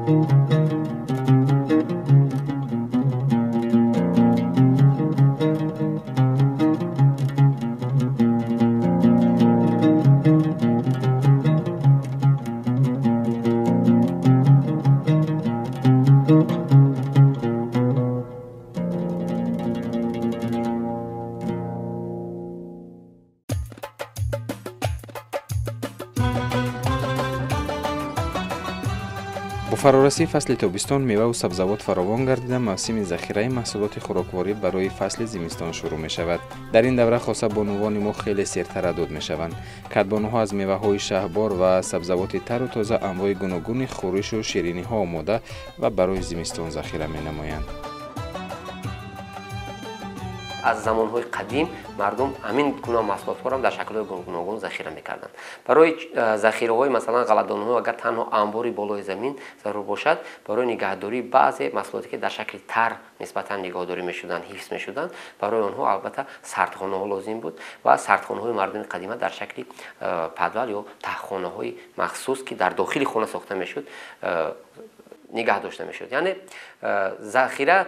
Бо фарорасии фасли тобистон меваву сабзавот фаровон гардида, мавсими захираи маҳсулоти хӯрокворӣ барои фасли зимистон шурӯъ мешавад. Дар ин давра хоса бонувони мо хеле сертараддуд мешаванд. Кадбонуҳо аз меваҳои шаҳбор ва сабзавоти тару тоза анвои гуногуни хӯришу шириниҳо омода ва барои зимистон захира менамоянд. Аз замонҳои қадим мардум ҳамин гуна маҳсулотҳоро дар шаклҳои гуногун захира мекарданд. Барои захираҳои масалан ғалладонҳо агар танҳо анбори болои замин зарур бошад, барои нигаҳдории баъзе маҳсулоте ки дар шакли тар нисбатан нигаҳдорӣ мешуданд, ҳифз мешуданд, барои онҳо албатта сардхонаҳо лозим буд ва сардхонаҳои мардуми қадима дар шакли падвал ё таҳхонаҳои махсус, ки дар дохили хона сохта мешуд, нигаҳ дошта мешуд. Яъне захира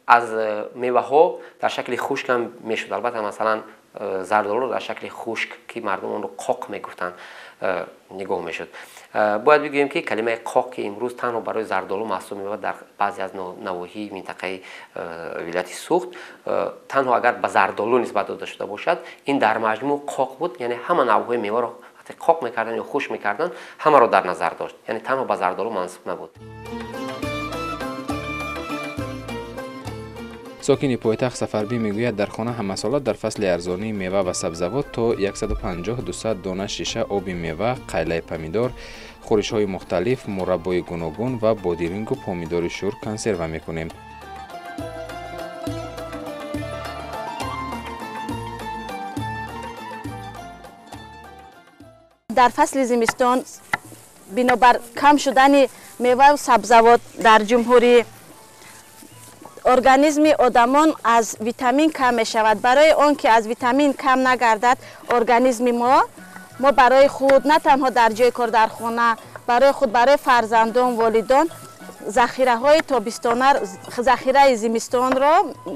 аз меваҳо дар шакли хушк ҳам мешуд. Албатта масалан зардолуро дар шакли хушк, ки мардум онро қоқ мегуфтанд, нигоҳ мешуд. Бояд бигӯем, ки калимаи қоқ, ки имрӯз танҳо барои зардолу маҳсуб меёбад, дар баъзе аз навоҳии минтақаи вилояти Суғд танҳо агар ба зардолу нисбат дода шуда бошад, ин дар маҷмӯъ қоқ буд. Яъне ҳама навъҳои меваро вақте қоқ мекарданд ё хушк мекарданд, ҳамаро дар назар дошт, яъне танҳо ба зардолу мансуб набуд. Сокини пойтахт Сафарбӣ мегӯяд, дар хона ҳамасола дар фасли арзонии мева ва сабзавот то 150-200 дона шиша оби мева, қайлаи помидор, хӯришҳои мухталиф, мураббои гуногун ва бодирингу помидори шӯр консерва мекунем. Дар фасли зимистон бинобар кам шудани меваю сабзавот дар ҷумҳурӣ организми одамон аз витамин кам мешавад. Барои он ки аз витамин кам нагардад организми мо барои худ на танҳо дар ҷои кор, дар хона, барои худ, барои фарзандон, волидон захираҳои тобистона, захираи зимистонро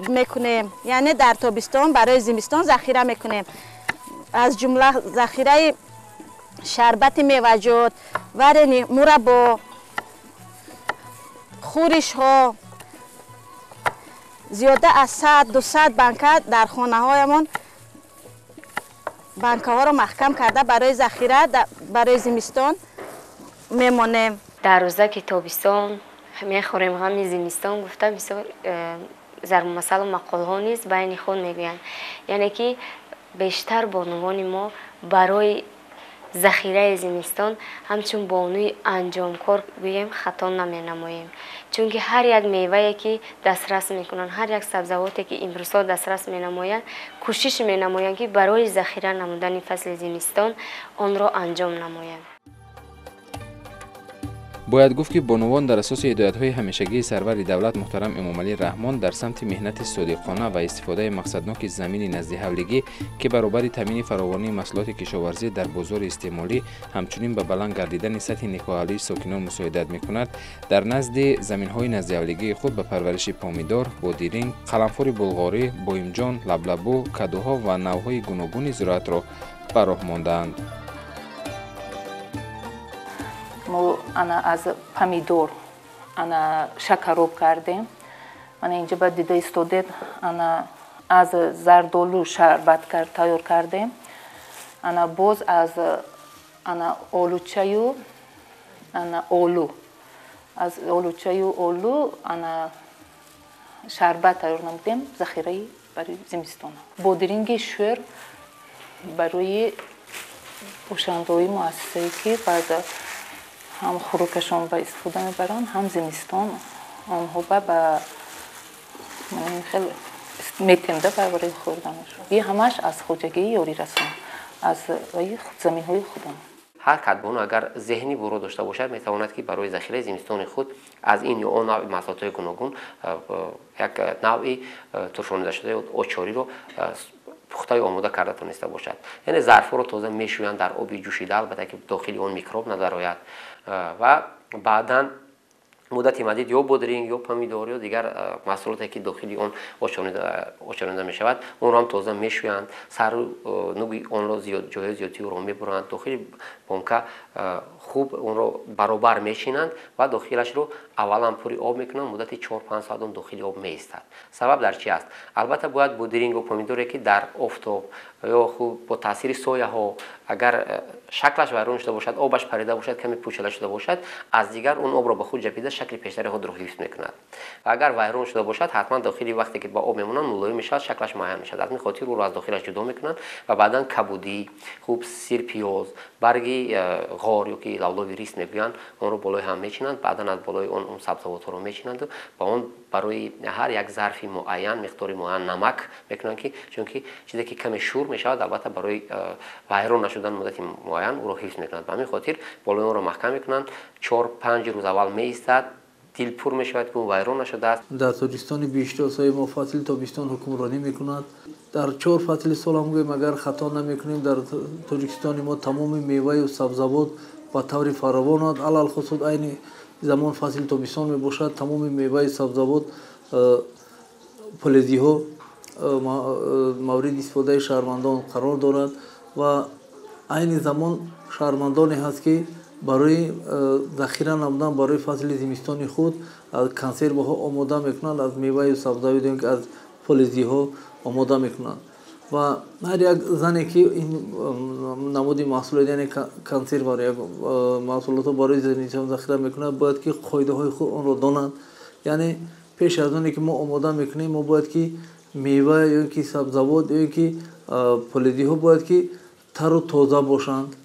мекунем. Яъне дар тобистон барои зимистон захира мекунем. Аз ҷумла захираи шарбати меваҷот, варени, мураббо, хӯришҳо. Зиёда аз 100-200 банка дар хонаҳоямон банкаҳоро маҳкам карда барои захира барои зимистон мемонем. Дар рӯзаки тобистон мехӯрем ғами зимистон гуфта бисёр зарбулмасалу мақолҳо низ байни худ мегӯянд. Яъне ки бештар бонувони мо барои захираи зимистон ҳамчун бонуи анҷомкор гӯем хато наменамоем, чунки ҳар як мевае ки дастрас мекунанд, ҳар як сабзавоте ки имрӯзҳо дастрас менамоянд, кӯшиш менамоянд, ки барои захира намудани фасли зимистон онро анҷом намоянд. Бояд гуфт, ки бонувон дар асоси ҳидоятҳои ҳамешагии сарвари давлат муҳтарам Эмомалӣ Раҳмон дар самти меҳнати содиқона ва истифодаи мақсадноки замини наздиҳавлигӣ, ки баробари таъмини фаровонии маҳсулоти кишоварзӣ дар бозори истеъмолӣ, ҳамчунин ба баланд гардидани сатҳи некӯаҳолии сокинон мусоидат мекунад, дар назди заминҳои наздиҳавлигии худ ба парвариши помидор, бодиринг, қаламфури булғорӣ, боимҷон, лаблабу, кадуҳо ва навъҳои гуногуни зироатро ба роҳ мондаанд. Мо ана аз помидор ана шакароб кардем. Ана инҷа ба дида истодед, ана аз зардолу шарбат тайёр кардем. Ана боз аз ана олучаю ана олу, аз олучаю олу ана шарбат тайёр намудем, захираи барои зимистон. Бодиринги шӯр барои бошандаҳои муассисае, ки баъд ҳам хӯрокашон ба истифода мебаранд, ҳам зимистон онҳо ба хел метемда барои хӯрданашон. И ҳамаш аз хоҷагии ёрирасон, аз заминҳои худам. Ҳар кадбону агар зеҳни буро дошта бошад, метавонад, ки барои захираи зимистони худ аз ин ё он навъи маҳсулотҳои гуногун як навъи туршонидашуда ё очориро пухтаю омода карда тониста бошад. Яъне зарфҳоро тоза мешӯянд дар оби ҷӯшида, албатта ки дохили он микроб надарояд, ва баъдан Муддати мадид ё бодринг, ё помидор, ё дигар маҳсулоте ки дохили он ошонида мешавад, онро ҳам тоза мешӯянд, сару нуги онро ҷойҳои зиёдтии ӯро мебуранд, дохили бонка хуб онро баробар мешинанд ва дохилашро аввалан пури об мекунанд, муддати 4-5 соат он дохили об меистад. Сабаб дар чи аст? Албатта бояд бодирингу помидоре ки дар офтоб ё хуб бо таъсири сояҳо агар шаклаш вайрон шуда бошад, обаш парида бошад, каме пӯчала шуда бошад, аз дигар он обро ба худ ҷабида шакли пештари худро ҳифз мекунад. Ва агар вайрон шуда бошад, ҳатман дохили вақте ки ба об мемонанд, мулоим мешавад, шаклаш муайян мешавад. Аз ин хотир ӯро аз дохилаш ҷудо мекунанд ва баъдан кабудӣ, хуб сирпиёз, барги ғор ё ки лавлови рис мегӯянд, онро болои ҳам мечинанд, баъдан аз болои он сабзавотҳоро мечинанд ва он барои ҳар як зарфи муайян миқдори муайян намак мекунанд, ки чунки чизе ки каме шур мешавад, албатта барои вайрон нашудан муддати муайян ӯро ҳифз мекунанд. Ба ҳамин хотир болои онро маҳкам мекунанд, 4-5 рӯз аввал меистад, дил пур мешавад ки вайрон нашудааст. Дар Тоҷикистони биҳиштосои мо фасли тобистон ҳукмронӣ мекунад. Дар 4 фасли сол ҳам гӯем агар хато намекунем, дар Тоҷикистони мо тамоми меваю сабзавот ба таври фаровон аст. Алалхусус айни замон фасли тобистон мебошад, тамоми меваи сабзавот, полезиҳо мавриди истифодаи шаҳрвандон қарор дорад ва айни замон шаҳрвандоне ҳаст ки барои захира намудан барои фасли зимистони худ консерваҳо омода мекунанд, аз меваю сабзавот ё аз полезиҳо омода мекунанд. Ва ҳар як зане ки ин намуди маҳсулот, яъне консерва як маҳсулотро барои зимистон захира мекунад, бояд ки қоидаҳои худ онро донад. Яъне пеш аз оне ки мо омода мекунем, мо бояд ки мева ё ки сабзавот ё ки полезиҳо бояд ки тару тоза бошанд,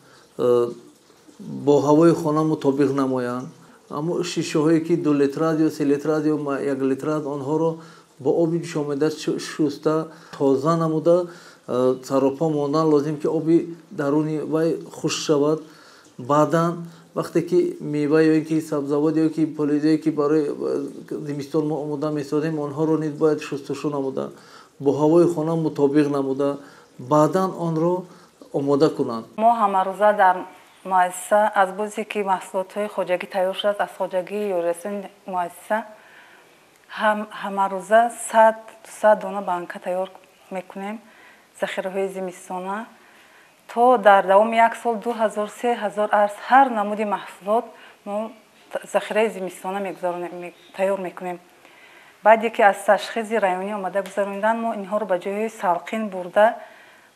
бо ҳавои хона мутобиқ намоянд. Аммо шишаҳое ки 2 литр ё 3 литр ё 1 литр, онҳоро бо оби ҷӯшомида шуста тоза намуда саропо мондан лозим ки оби даруни вай хушк шавад. Баъдан вақте ки мева ё ки сабзавот ё ки полезие ки барои зимистон мо омода месозем, онҳоро низ бояд шустушу намуда, бо ҳавои хона мутобиқ намуда, баъдан онро омода кунанд. Мо ҳамарӯза дар муассиса аз бозе ки маҳсулотҳои хоҷагӣ тайёр шудааст, аз хоҷагии ёрирасони муассиса ҳамарӯза 100-200 дона банка тайёр мекунем захираҳои зимистона. То дар давоми як сол 2000-3000 арз ҳар намуди маҳсулот мо захираи зимистона мегузаронем, тайёр мекунем. Баъде ки аз ташхиси районӣ омада гузаронидан, мо инҳоро ба ҷойҳои салқин бурда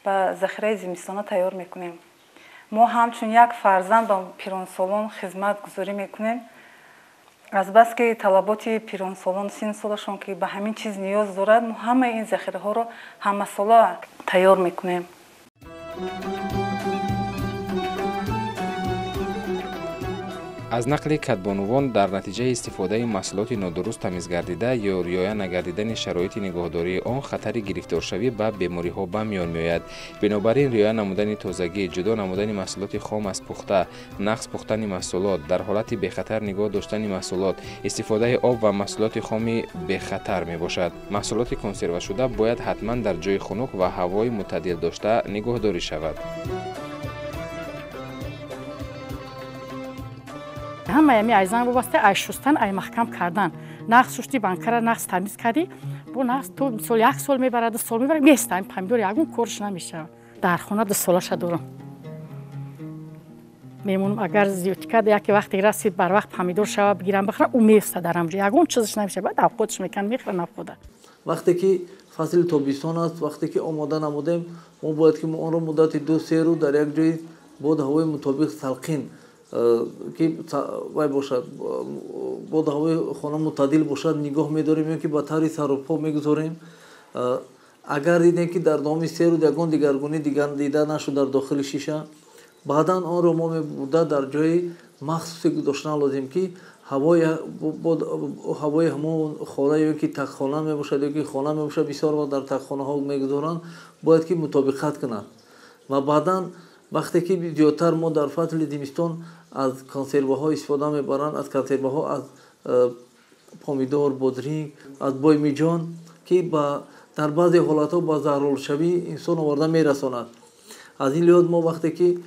ба захираи зимистона тайёр мекунем. Мо ҳамчун як фарзанд ба пиронсолон хизматгузорӣ мекунем. Азбаски талаботи пиронсолон синну солашон ки ба ҳамин чиз ниёз дорад, мо ҳамаи ин захираҳоро ҳамасола тайёр мекунем. Аз нақли кадбонувон дар натиҷаи истифодаи маҳсулоти нодуруст тамизгардида ё риоя нагардидани шароити нигоҳдории он хатари гирифторшавӣ ба бемориҳо ба миён меояд. Бинобар ин риоя намудани тозагӣ, ҷудо намудани маҳсулоти хом аз пухта, нақс пухтани маҳсулот, дар ҳолати бехатар нигоҳ доштани маҳсулот, истифодаи об ва маҳсулоти хоми бехатар мебошад. Маҳсулоти консервашуда бояд ҳатман дар ҷои хунук ва ҳавои мӯътадил дошта нигоҳдорӣ шавад. Ҳамаи ами айзан вобаста ай шустан, ай маҳкам кардан. Нақс шушти банкара нақс тамиз кардӣ, бо нақс то мисол 1 сол мебарад, 2 сол мебарад, места ами помидор ягон корш намешавад. Дар хона 2 солаша дорам. Мемонам агар зиёдтӣ карда, яке вақте расид барвақт помидор шава бигирам бихӯрам, ӯ меиста дар ҳамҷо, ягон чизаш намешавад, баъд авқотш мекунанд, мехӯранд авқота. Вақте ки фасли тобистон аст, вақте ки омода намудем, мо бояд ки мо онро муддати 2-3 рӯз дар як ҷои бод ҳавои мутобиқ салқин ки вай бошад, бод ҳавои хона мӯътадил бошад, нигоҳ медорем ё ки ба таври саропо мегузорем. Агар дидем ки дар давоми 3 рӯз ягон дигаргунӣ дида нашуд дар дохили шиша, баъдан онро мо мебурда дар ҷои махсусе гузоштан лозим ки ҳавои ҳамон хона ё ки тагхона мебошад ё ки хона мебошад, бисёр вақт дар тагхонаҳо мегузоранд, бояд ки мутобиқат кунад. Ва баъдан вақте ки зиёдтар мо дар фасли зимистон аз консерваҳо истифода мебаранд, аз консерваҳо аз помидор, бодринг, аз боймиҷон ки дар баъзе ҳолатҳо ба заҳролшавӣ инсон оварда мерасонад. Аз ин лиҳоз мо вақте ки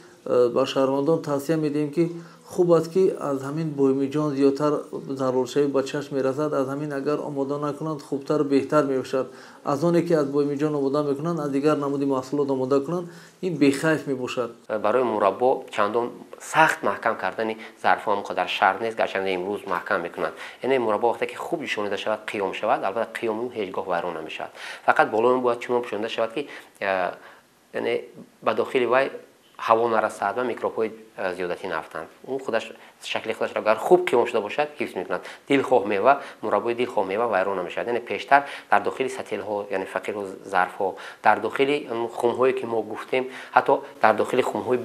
ба шаҳрвандон тавсия медиҳем ки Хуб аст ки аз ҳамин боймиҷон зиёдтар заруршавӣ ба чашм мерасад. Аз ҳамин агар омода накунанд, хубтар, беҳтар мебошад. Аз оне ки аз боймиҷон омода мекунанд, аз дигар намуди маҳсулот омода кунанд, ин бехайф мебошад. Барои мураббо чандон сахт маҳкам кардани зарфҳо он қадар шарт нест, гарчанде имрӯз маҳкам мекунанд. Яъне мураббо вақте ки хуб ҷӯшонида шавад, қиём шавад, албатта қиёми ӯ ҳеҷ гоҳ вайрон намешавад. Фақат болои он бояд чунон пӯшонида шавад, ки яъне ба дохили вай ҳаво нарасад ва микробҳои зиёдатӣ наафтанд. Он худаш шакли худашро агар хуб қиём шуда бошад, ҳифз мекунад. Дилхоҳ мева, мураббои дилхоҳ мева вайрон намешавад. Яъне пештар дар дохили сателҳо, яъне фақиру зарфҳо, дар дохили хумҳое ки мо гуфтем, ҳатто дар дохили хумҳои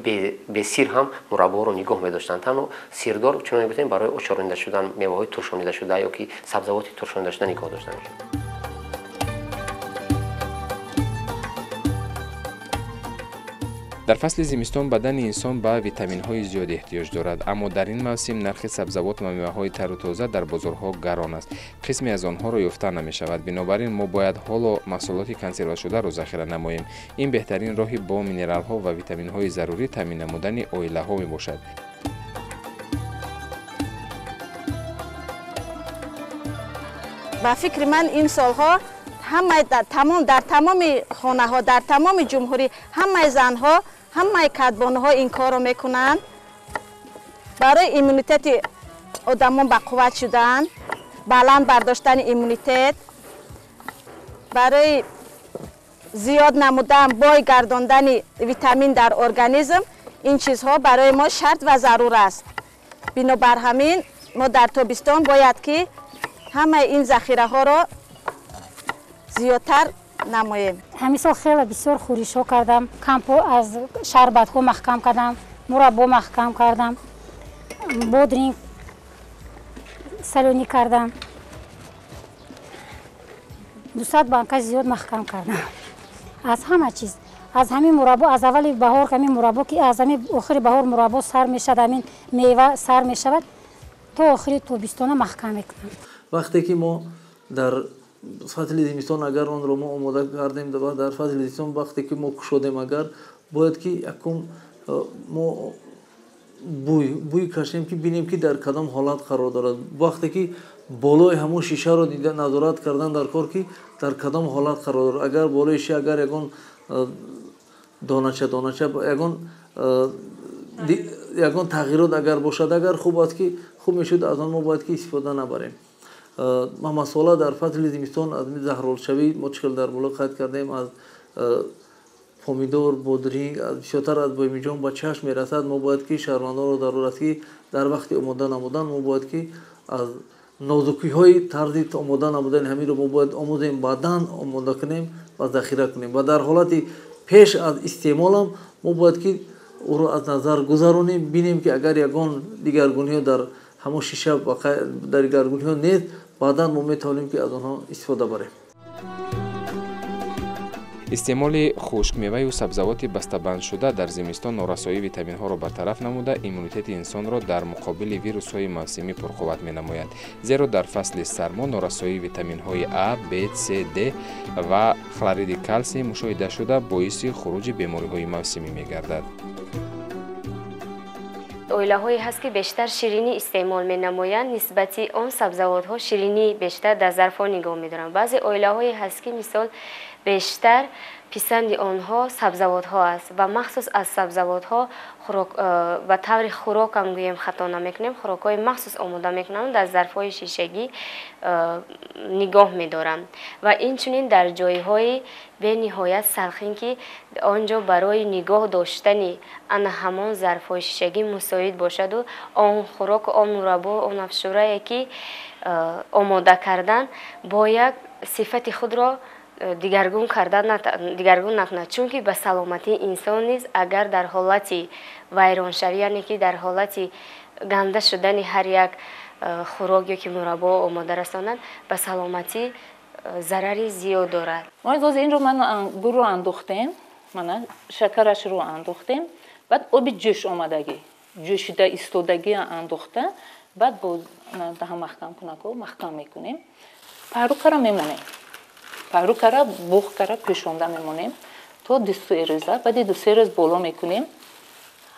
бесир ҳам мурабборо нигоҳ медоштанд. Танҳо сирдор, чунон гуфтем, барои очорида шудан, меваҳои туршонида шуда ё ки сабзавоти туршонида шуда нигоҳ дошта мешуд. Дар фасли зимистон бадани инсон ба витаминҳои зиёд эҳтиёҷ дорад, аммо дар ин мавсим нархи сабзавот ва меваҳои тару тоза дар бозорҳо гарон аст. Қисме аз онҳоро ёфта намешавад. Бинобар ин мо бояд ҳоло маҳсулоти консервашударо захира намоем. Ин беҳтарин роҳи бо минералҳо ва витаминҳои зарурӣ таъмин намудани оилаҳо мебошад. Ба фикри ман ин солҳо дар тамоми хонаҳо, дар тамоми ҷумҳурӣ ҳамаи занҳо, ҳамаи кадбонуҳо ин корро мекунанд. Барои иммунитети одамон ба қувват шудан, баланд бардоштани иммунитет, барои зиёд намудан, бой гардондани витамин дар организм, ин чизҳо барои мо шарт ва зарур аст. Бинобар ҳамин мо дар тобистон бояд ки ҳамаи ин захираҳоро зиёдтар намоем. Ҳамин сол хеле бисёр хӯришҳо кардам, кампо аз шарбатҳо маҳкам кардам, мураббо маҳкам кардам, бодринг салонӣ кардам, 200 банка зиёд маҳкам кардам. Аз ҳама чиз, аз ҳамин мураббо, аз аввали баҳор ҳамин мураббо ки аз ҳамин охири баҳор мураббо сар мешавад, ҳамин мева сар мешавад, то охири тобистона маҳкам мекунам. Вақте ки мо дар фасли зимистон агар онро мо омода кардем, дар фасли зимистон вақте ки мо кушодем, агар бояд ки якум мо бӯй кашем, ки бинем ки дар кадом ҳолат қарор дорад. Вақте ки болои ҳамон шишаро дида назорат кардан дар кор, ки дар кадом ҳолат қарор дорад. Агар болои шиша агар ягон донача ягон тағйирот агар бошад, агар хуб аст ки хуб мешуд, аз он мо бояд ки истифода набарем. Масъала дар фасли зимистон аз заҳролшавӣ мо чӣ хел дар боло қайд кардем, аз помидор, бодринг, бисёртар аз боймиҷон ба чашм мерасад. Мо бояд ки шаҳрвандонро зарур аст ки дар вақти омода намудан мо бояд ки аз нозукиҳои тарзи омода намудани ҳаминро мо бояд омӯзем, баъдан омода кунем ва захира кунем. Ва дар ҳолати пеш аз истеъмолам мо бояд ки ӯро аз назар гузаронем, бинем ки агар ягон дигаргуниҳо дар ҳамон шиша дар дигаргуниҳо нест, баъдан мо метавонем ки аз онҳо истифода барем. Истеъмоли хушкмеваю сабзавоти бастабандшуда дар зимистон норасоии витаминҳоро бартараф намуда, иммунитети инсонро дар муқобили вирусҳои мавсимӣ пурқувват менамояд. Зеро дар фасли сармо норасоии витаминҳои А, Б, С, Д ва хлориди калсий мушоҳида шуда боиси хуруҷи бемориҳои мавсимӣ мегардад. Оилаҳое ҳаст ки бештар ширинӣ истеъмол менамоянд, нисбати он сабзавотҳо ширинӣ бештар дар зарфҳо нигоҳ медоранд. Баъзе оилаҳое ҳаст ки мисол бештар писанди онҳо сабзавотҳо аст ва махсус аз сабзавотҳо ба таври хӯрок ҳам гӯем хато намекунем, хӯрокҳои махсус омода мекунанд, дар зарфҳои шишагӣ нигоҳ медоранд. Ва инчунин дар ҷойҳои бениҳоят салхин ки он ҷо барои нигоҳ доштани ана ҳамон зарфҳои шишагӣ мусоид бошаду он хӯрок, он мураббо, он афшурае ки омода кардан бо як сифати худро дигаргун карда дигаргун накунад, чунки ба саломатии инсон низ агар дар ҳолати вайроншавӣ, яъне ки дар ҳолати ганда шудани ҳар як хӯрок ё ки мураббо омода расонад, ба саломатӣ зарари зиёд дорад. Мо боз инро ман гулро андохтем, мана шакарашро андохтем, баъд оби ҷӯш омадагӣ, ҷӯшида истодагӣ андохта, баъд боз даҳа маҳкам кунако маҳкам мекунем, пару кара мемонем. Пару кара, буғ кара пӯшонда мемонем то 2-3 рӯза. Баъди 2-3 рӯз боло мекунем.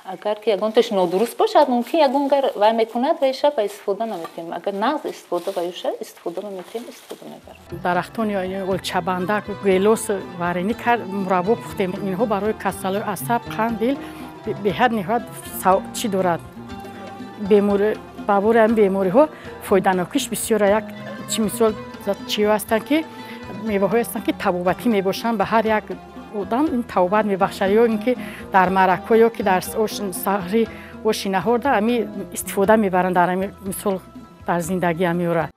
Агар ки ягонташ нодуруст бошад, мумкин ягонгар вай мекунад ва иша ба истифода наметиҳем. Агар нағз истифода ва юша истифода наметиҳем, истифода мебарем. Дарахтони олчабандак, гелос варени кард, мураббо пухтем. Инҳо барои касалиҳои асаб, қанд, дил беҳад ниҳоят чӣ дорад. Беморӣ ба бори ҳамин бемориҳо фоиданокиш бисёр як чи мисол чиҳо ҳастанд ки меваҳое ҳастанд ки табобатӣ мебошанд, ба ҳар як одам ин табобат мебахшад, ё ин ки дар маъракҳо ё ки дар саҳри оши наҳорда ҳами истифода мебаранд, дар ҳами мисол дар зиндагӣ ҳамиёра.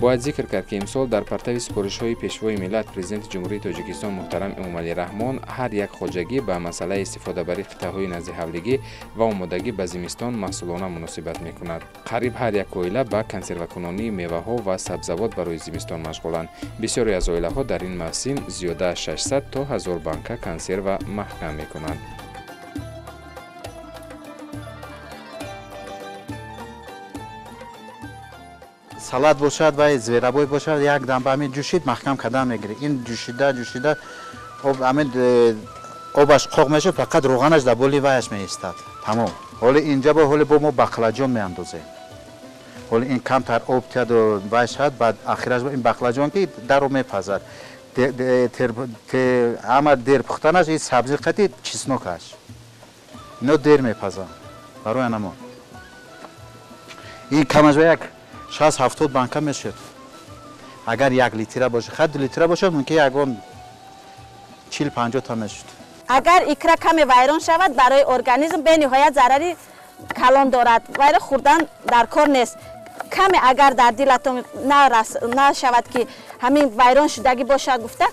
Бояд зикр кард, ки имсол дар партави супоришҳои Пешвои миллат, Президенти Ҷумҳурии Тоҷикистон муҳтарам Эмомалӣ Раҳмон, ҳар як хоҷагӣ ба масъалаи истифодабарии қитъаҳои наздиҳавлигӣ ва омодагӣ ба зимистон масъулона муносибат мекунад. Қариб ҳар як оила ба консервакунонии меваҳо ва сабзавот барои зимистон машғуланд. Бисёре аз оилаҳо дар ин мавсим зиёда аз 600 то 1000 банка консерва маҳкам мекунанд. Салат бошад ва зверобой бошад, як дам ба ҳамин ҷӯшид маҳкам кардан мегирӣ. Ин ҷӯшида ҷӯшида об ҳамин обаш қоқ мешавад, фақат рӯғанаш дар боли ваяш меистад. Тамом. Ҳоло инҷа бо ҳоло бо мо бақлаҷон меандозем. Ҳоло ин камтар об тияду вай шавад, баъд ахираш ин бақлаҷон ки даро мепазад. Ҳама дер пухтанаш ин сабзи қати чеснокаш. Ино дер мепазанд. Барои анамо. Ин камаш ба як 60-70 банка мешуд. Агар 1 литра бошад, хат 2 литра бошад, мумкин ягон 40-50 та мешуд. Агар икра каме вайрон шавад, барои организм бениҳоят зарари калон дорад. Вайро хӯрдан дар кор нест. Каме агар дар дилатон нашавад ки ҳамин вайрон шудагӣ бошад гуфта,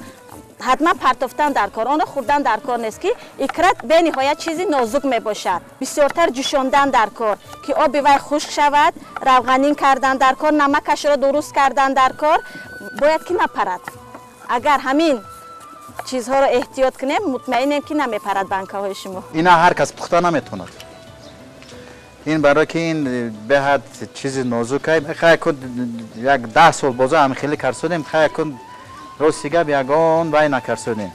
ҳатман партофтан дар кор, онро хӯрдан дар кор нест, ки икра бениҳоят чизи нозук мебошад. Бисёртар ҷӯшондан дар кор, ки оби вай хушк шавад, равғанин кардан дар кор, намакашро дуруст кардан дар кор, бояд ки напарад. Агар ҳамин чизҳоро эҳтиёт кунем, мутмаинем ки намепарад банкаҳои шумо. Ина ҳар кас пухта наметавонад. Ин барои ки ин беҳад чизи нозук ай, кун як 10 сол боза ҳам хеле карсонем, хай кун рости гап ягон вай накарсонем.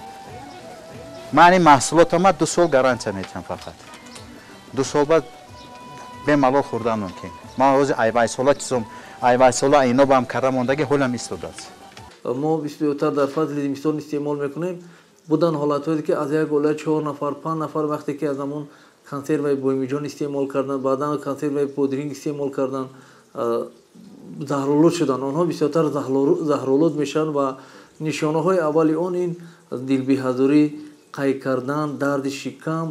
Ман ин маҳсулотама 2 сол гарантия метиҳам фақат. 2 сол баъд бемалол хӯрдан мумкин. Ман ҳозир айвайсола чизом, айвайсола ино баам карда мондаги ҳолам истодааст. Мо бисёртар дар фасли зимистон истеъмол мекунем. Будан ҳолатҳое ки аз як оила 4 нафар, 5 нафар вақте ки аз ҳамон консерваи боймиҷон истеъмол карданд, баъдан консерваи бодринг истеъмол карданд, заҳролуд шуданд. Онҳо бисёртар заҳролуд мешаванд ва нишонаҳои аввали он ин дилбеҳазурӣ, қай кардан, дарди шикам,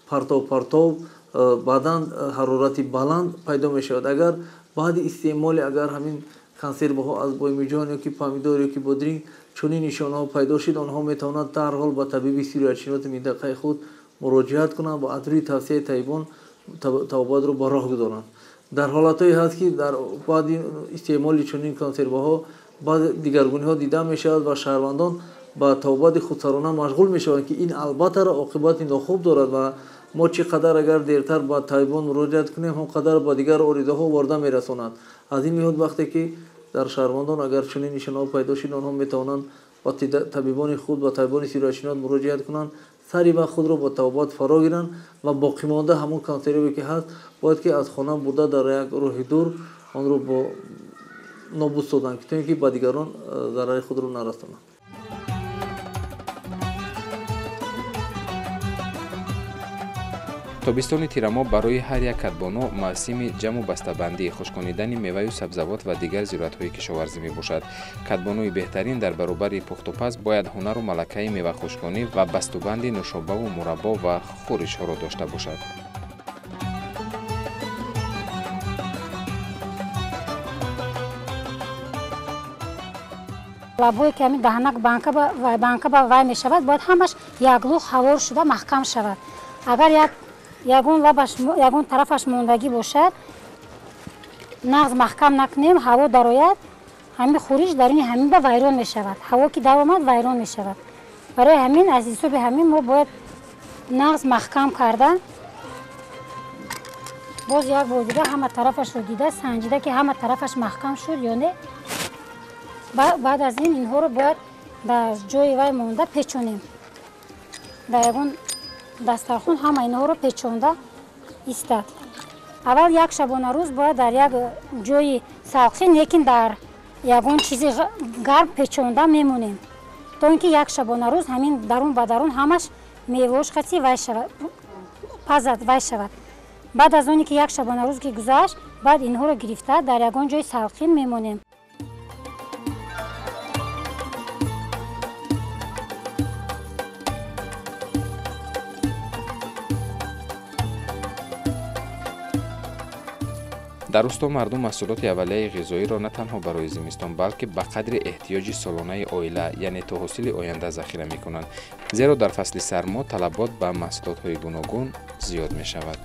партов партов, баъдан ҳарорати баланд пайдо мешавад. Агар баъди истеъмоли агар ҳамин консерваҳо аз боймиҷон ё ки помидор ё ки бодринг чунин нишонаҳо пайдо шуд, онҳо метавонанд дарҳол ба табиби сироятшиноси минтақаи худ муроҷиат кунанд ва аз рӯи тавсияи табибон табобатро ба роҳ гузоранд. Дар ҳолатҳое ҳаст ки дар баъди истеъмоли чунин консерваҳо баъзе дигаргуниҳо дида мешавад ва шаҳрвандон ба табобати худсарона машғул мешаванд, ки ин албатта оқибати нохуб дорад ва мо чӣ қадар агар дертар ба табибон муроҷиат кунем, ҳам қадар ба дигар оризаҳо ворда мерасонад. Аз ин лиҳоз вақте ки дар шаҳрвандон агар чунин нишонаҳо пайдо шуд, онҳо метавонанд ба табибони худ, ба табибони сироятшинос муроҷиат кунанд, сари вақт худро ба табобат фаро гиранд ва боқимонда ҳамон консерве ки ҳаст бояд ки аз хона бурда дар як роҳи дур онро бо нобуд созанд, то ин ки ба дигарон зарари худро нарасонанд. Тобистони тирамоҳ барои ҳар як кадбону мавсими ҷамъу бастабандӣ, хушконидани меваю сабзавот ва дигар зироатҳои кишоварзӣ мебошад. Кадбонуи беҳтарин дар баробари пухтупаз бояд ҳунару малакаи мевахушконӣ ва бастубанди нӯшобаву мураббо ва хӯришҳоро дошта бошад. Лабҳое ки ҳамин даҳанак банка ба вай мешавад, бояд ҳамаш яклух ҳавор шуда маҳкам шавад. Агар ягон лабаш, ягон тарафаш мондагӣ бошад, нағз маҳкам накунем, ҳаво дарояд, ҳамин хӯриш даруни ҳамин ба вайрон мешавад. Ҳаво ки даромад, вайрон мешавад. Барои ҳамин аз ҳисоби ҳамин мо бояд нағз маҳкам карда, боз як бор дига ҳама тарафашро дида, санҷида ки ҳама тарафаш маҳкам шуд ё не. Баъд аз ин инҳоро бояд дар ҷои вай монда печонем. Дар ягон дастархон ҳама инҳоро печонда истад. Аввал як шабонарӯз бояд дар як ҷои салқин, лекин дар ягон чизи гарм печонда мемонем, то ин ки як шабонарӯз ҳамин дарун ба дарун ҳамаш меваош қатӣ вай шавад, пазад, вай шавад. Баъд аз оне ки як шабонарӯз ки гузашт, баъд инҳоро гирифта дар ягон ҷои салқин мемонем. Дар рӯсто мардум маҳсулоти аввалияи ғизоиро на танҳо барои зимистон, балки ба қадри эҳтиёҷи солонаи оила, яъне то ҳосили оянда захира мекунанд, зеро дар фасли сармо талабот ба маҳсулотҳои гуногун зиёд мешавад.